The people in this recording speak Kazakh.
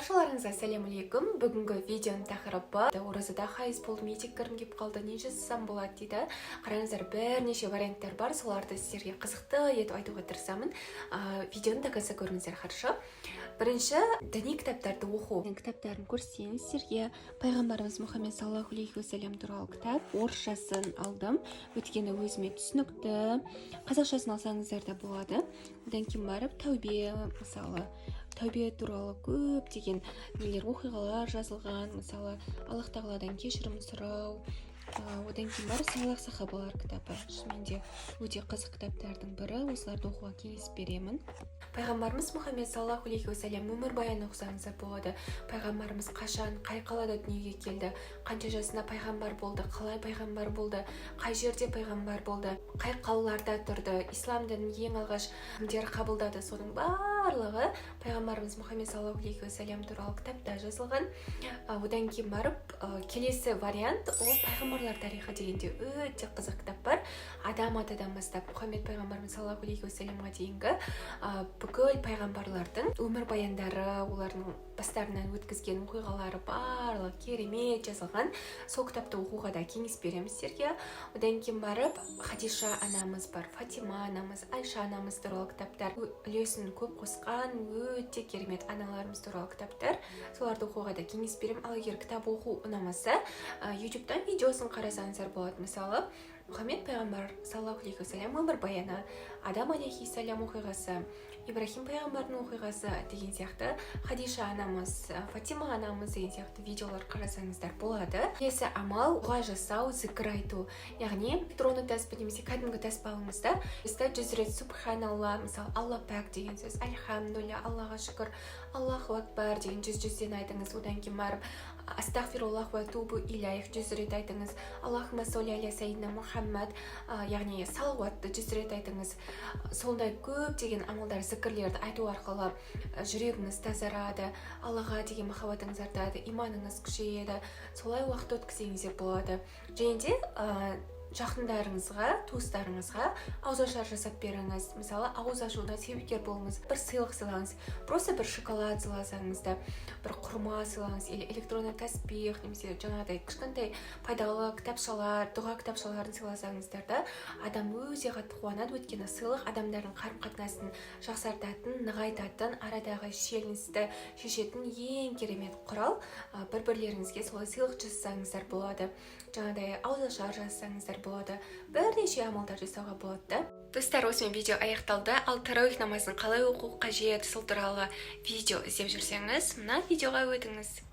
Баршаларыңызға сәлем алейкум! Бүгінгі видеоның тақырыбы: «Оразада хайыз болдым, етеккірім келіп қалды, не жасасам болады?» – дейді. Қараңыздар, бірнеше варианттар бар, соларды сіздерге қызықты етіп айтуға тырысамын. Видеоны до конца көріңіздер, хорошо? Бірінші, діни кітаптарды оқу. Кітаптарын көрсетейін сіздерге. Пайғамбарымыз Мұхаммед саллаллаху алейхи уассалам туралы кітап. Орысшасын алдым, өйткені өзіме түсінікті. Қазақшасын алсаңыздар да болады. Одан кейін барып тәубе, мысалы, тәубе туралы көптеген нелер, оқиғалар жазылған, мысалы, Аллах тағаладан кешірім сұрау. Одан кейін барып «Салах сахабалар» кітабы, шынымен де өте қызық кітаптардың бірі. Осыларды оқуға кеңес беремін. Пайғамбарымыз Мұхаммед саллаллаху алейхи уассалам өмірбаянын оқысаңыздар болады. Пайғамбарымыз қашан, қай қалада дүниеге келді, қанша жасында пайғамбар болды, қалай пайғамбар болды, қай жерде пайғамбар болды, қай қалаларда тұрды, ислам дінін ең алғаш кімдер қабылдады, соның барлығы пайғамбарымыз Мұхаммед саллаллаху алейхи уассалам туралы кітапта жазылған. Одан кейін барып келесі вариант, ол «Пайғамбарлар тарихы» дегенде өте қызық кітап бар. Адам атадан бастап Мұхаммед пайғамбарымыз саллаллаху алейхи уассаламға дейінгі бүкіл пайғамбарлардың өмірбаяндары, олардың бастарынан өткізген оқиғалары, барлығы керемет жазылған. Сол кітапты оқуға да кеңес беремін сіздерге. Одан кейін барып Хадиша анамыз бар, Фатима анамыз, Айша анамыз туралы кітаптар, үлесін көп қосқан өте керемет аналарымыз туралы кітаптар, соларды оқуға да кеңес беремін. Ал егер кітап оқу ұнамаса, Ютубтан видеосын қарасаңыздар болады. Мысалы, Мұхаммед пайғамбар саллаллаху алейхи уассалам өмірбаяны, Адам алейхиссалам оқиғасы, Ибрахим пайғамбардың оқиғасы деген сияқты, Хадиша анамыз, Фатима анамыз деген сияқты видеолар қарасаңыздар болады. Келесі амал: дұға жасау, зікір айту. Яғни электронды тәспі немесе кәдімгі тәспі алыңыз да, 100 рет «Субханалла», мысалы, «Алла пәк» деген сөз, «Альхамдулилля», «Аллаға шүкір», «Аллаху акбар» деген жүз жүзден айтыңыз. Одан кейін барып «Астағфируллах уа атубу илайх» 100 рет айтыңыз. «Аллахума солли аля сайидина Мұхаммад», яғни салауатты 100 рет айтыңыз. Сондай көптеген амалдар, зікірлерді айту арқылы жүрегіңіз тазарады, Аллаға деген махаббатыңыз артады, иманыңыз күшейеді. Солай уақыт өткізсеңіздер болады. Және де жақындарыңызға, туыстарыңызға ауызашар жасап беріңіз. Мысалы, ауыз ашуына себепкер болыңыз, бір сыйлық сыйлаңыз. Просто бір шоколад сыйласаңыз да, бір құрма сыйлаңыз или электронный таспих немесе жаңағыдай кішкентай пайдалы кітапшалар, дұға кітапшаларын сыйласаңыздар да, адам өте қатты қуанады. Өйткені сыйлық адамдардың қарым қатынасын жақсартатын, нығайтатын, арадағы шиеленісті шешетін ең керемет құрал. Бір бірлеріңізге солай сыйлық жасасаңыздар болады, жаңағыдай ауызашар жасасаңыздар болады, бірнеше амалдар жасауға болады да. Достар, осымен видео аяқталды. Ал тарауих намазын қалай оқу қажет, сол туралы видео іздеп жүрсеңіз, мына видеоға өтіңіз.